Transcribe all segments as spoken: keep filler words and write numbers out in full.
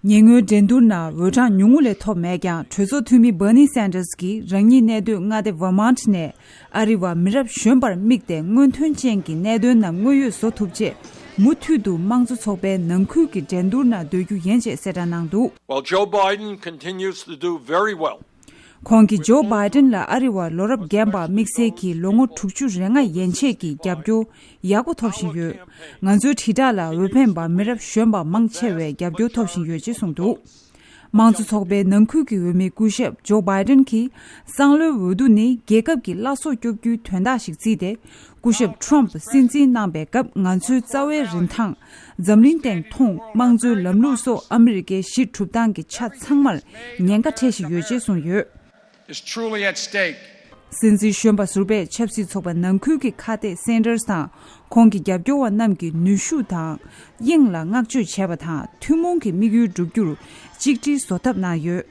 ཉེ་སྔོན་འགྲན་བསྡུར་ནང་འོས་གྲངས་ཉུང་ངུ་ལས་ཐོབ་མེད་ཀྱང་། གྲོས་ཚོགས་འཐུས་མི་Bernie Sanders གྱིས་རང་ཉིད་གནས་སྡོད་མངའ་སྡེ་Vermont ནས་ཨ་རི་བ་མི་རབས་གཞོན་པར་དམིགས་ཏེ་སྔོན་ཐོན་ཅན་གྱི་གནད་དོན་རྣམས་དངོས་ཡོད་བཟོ་ཐུབ་ཆེད། མུ་མཐུད་དུ་དམངས་གཙོ་ཚོགས་པའི་ནང་ཁུལ་གྱི་འགྲན་བསྡུར་ནང་སྡོད་རྒྱུ་ཡིན་ཅེས་གསལ་བསྒྲགས་གནང་འདུག། While Joe Biden continues to do very well, ཁོང་གིས་ཇོ་བྷའི་ཏིན་ལ་ཨ་རི་བ་ལོ་རབས་རྒན་པ་དམིགས་བསལ་གྱི་ལོ་ངོ་དྲུག་ཅུ་རེ་ལྔ་ཡན་ཆད་ཀྱི་རྒྱབ་སྐྱོར་ཡག་པོ་ཐོབ་བཞིན་ཡོད། ང་ཚོའི་དྲིལ་བསྒྲགས་ལ་འོས་འཕེན་པ་མི་རབས་གཞོན་པ་མང་ཆེ་བས་རྒྱབ་སྐྱོར་ཐོབ་བཞིན་ཡོད་ཅེས་གསུངས་འདུག། དམངས་གཙོ་ཚོགས་པའི་ནང་ཁུལ་གྱི་འོས་མི་སྐུ་ཞབས་ཇོ་བྷའི་ཏིན་གྱིས། སང་ལོའི་འོས་བསྡུ་ནི་རྒྱལ་ཁབ་ཀྱི་བླ་སྲོག་སྐྱོབ་རྒྱུའི་དོན་དག་ཞིག་བརྩིས་ཏེ། སྐུ་ཞབས་ཊརམ་ཕ་སྲིད་འཛིན་གནང་པའི་སྐབས་ང་ཚོའི་རྩ་བའི་རིན་ཐང་། འཛམ་གླིང་སྟེང་མཐོང་། དམངས་གཙོའི་ལམ་ལུགས་སོགས་ཨ་མི་རི་ཀའི་གཞི་གྲུབ་སྟངས་ཀྱི་ཆ་ཚང་མར་ཉེན་ཁ་འཕྲད་བཞིན་ཡོད་ཅེས་གསུངས་ཡོད། is truly at stake. སྲིད་འཛིན་གཞོན་པ་ཟུར་པས་ཆབ་སྲིད་ཚོགས་པ་ནང་ཁུལ་གྱི་ཁ་གཏད་Sanders དང་ཁོང་གི་རྒྱབ་སྐྱོར་བ་རྣམས་ཀྱི་ནུས་ཤུགས་དང་། དབྱིངས་ལ་བསྔགས་བརྗོད་བྱས་པ་དང་། ཐུན་མོང་གི་དམིགས་ཡུལ་བསྒྲུབ་རྒྱུར་གཅིག་སྒྲིལ་བཟོ་ཐབས་གནང་ཡོད།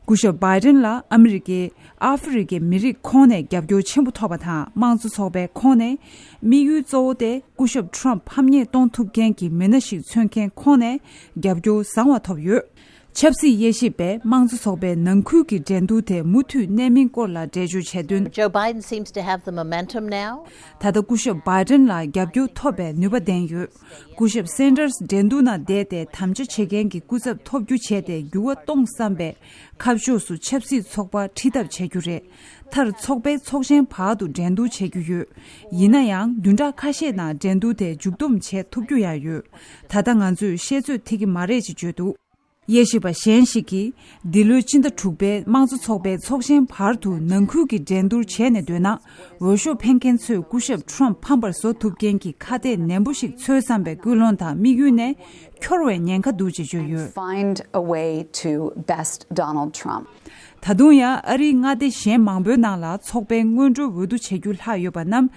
སྐུ་ཞབས་བྷའི་ཏིན་ལ་ཨ་མི་རི་ཀའི་ཨ་ཧྥེ་རི་ཀའི་མི་རིགས་ཁོངས་ནས་རྒྱབ་སྐྱོར་ཆེན་པོ་ཐོབ་པ་དང་། དམངས་གཙོ་ཚོགས་པའི་ཁོངས་ནས་དམིགས་ཡུལ་གཙོ་བོ་དེ་སྐུ་ཞབས་ཊརམ་ཕམ་ཉེས་གཏོང་ཐུབ་མཁན་གྱི་མི་སྣ་ཞིག་འཚོལ་མཁན་ཁོངས་ནས་རྒྱབ་སྐྱོར་བཟང་བ་ཐོབ་ཡོད། ཆབ་སྲིད་དབྱེ་ཞིབ་པས་དམངས་གཙོ་ཚོགས་པའི་ནང་ཁུལ་གྱི་འགྲན་བསྡུར་དེ་མུ་མཐུད་གནས་མིན་སྐོར་ལ་འགྲེལ་བརྗོད་བྱས་དོན། Joe Biden seems to have the momentum now. ད་ལྟ་སྐུ་ཞབས་བྷའི་ཏིན་ལ་རྒྱབ་སྐྱོར་ཐོབ་པའི་ནུས་པ་ལྡན་ཡོད། སྐུ་ཞབས་Sanders འགྲན་བསྡུར་ནང་བསྡད་དེ་དམ་བཅའ་བྱེད་མཁན་གྱི་སྐུ་ཚབ་ཐོབ་རྒྱུ་བྱས་ཏེ་འགྱུར་བ་གཏོང་བསམ་པས། ཁ་ཕྱོགས་སུ་ཆབ་སྲིད་ཚོགས་པ་ཁྲིད་ཐབས་བྱ་རྒྱུ་རེད། མཐར་ཚོགས་པའི་ཚོགས་ཆེན་བར་དུ་འགྲན་བསྡུར་བྱེད་རྒྱུ་ཡོད། ཡིན་ན་ཡང་བདུན་ཕྲག་ཁ་ཤས་ནང་འགྲན་བསྡུར་དེ་མཇུག་བསྡོམས་བྱེད་ཐུབ་རྒྱུ་ཡང་ཡོད། ད་ལྟ་ང་ཚོས་བཤད་ཚོད་ཐིག་གི་མ་རེད་ཅེས་བརྗོད་འདུག། དབྱེ་ཞིབ་པ་གཞན་ཞིག་གིས། འདི་ལོའི་ཕྱི་ཟླ་དྲུག་པའི་དམངས་གཙོ་ཚོགས་པའི་ཚོགས་ཆེན་བར་དུ་ནང་ཁུལ་གྱི་འགྲན་བསྡུར་བྱས་ནས་སྡོད་ན། འོས་ཤོག་འཕེན་མཁན་ཚོས་སྐུ་ཞབས་ཊརམ་ཕམ་པར་བཟོ་ཐུབ་མཁན་གྱི་ཁ་གཏད་ནན་པོ་ཞིག་འཚོལ་བསམ་པའི་ཀུན་སློང་དང་དམིགས་ཡུལ་ནས་འཁྱོར་བའི་ཉེན་ཁ་འདུག་ཅེས་བརྗོད་ཡོད། Find a way to best Donald Trump. ད་དུང་ཡང་ཨ་རིའི་མངའ་སྡེ་གཞན་མང་པོའི་ནང་ལ་ཚོགས་པའི་སྔོན་འགྲོའི་འོས་བསྡུ་བྱེད་རྒྱུ་ལྷག་ཡོད་པ་རྣམས་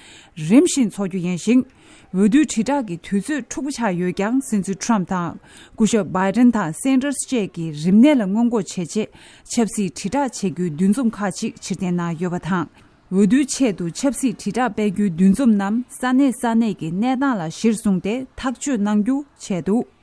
རིམ་བཞིན་འཚོགས་རྒྱུ་ཡིན་ཞིང་། འོས་བསྡུའི་དྲིལ་བསྒྲགས་ཀྱི་དུས་ཚོད་འཁྲུག་པོ་ཆགས་ཡོད་ཀྱང་། སྲིད་འཛིན་ཊརམ་དང་སྐུ་ཞབས་བྷའི་ཏིན་དང་སན་ཏར་སི་བཅས་ཀྱིས་རིམས་ནད་ལ་སྔོན་འགོག་བྱེད་ཆེད་ཆབ་སྲིད་དྲིལ་བསྒྲགས་བྱེད་རྒྱུའི་འདུ་འཛོམས་ཁག་ཅིག་ཕྱིར་འཐེན་གནང་ཡོད་པ་དང་། འོས་བསྡུའི་ཆེད་དུ་ཆབ་སྲིད་དྲིལ་བསྒྲགས་སྤེལ་རྒྱུའི་འདུ་འཛོམས་རྣམས་ས་གནས་ས་གནས་ཀྱི་གནས་སྟངས་ལ་གཞིར་བཟུང་སྟེ་ཐག་གཅོད་གནང་རྒྱུ་བྱས་འདུག།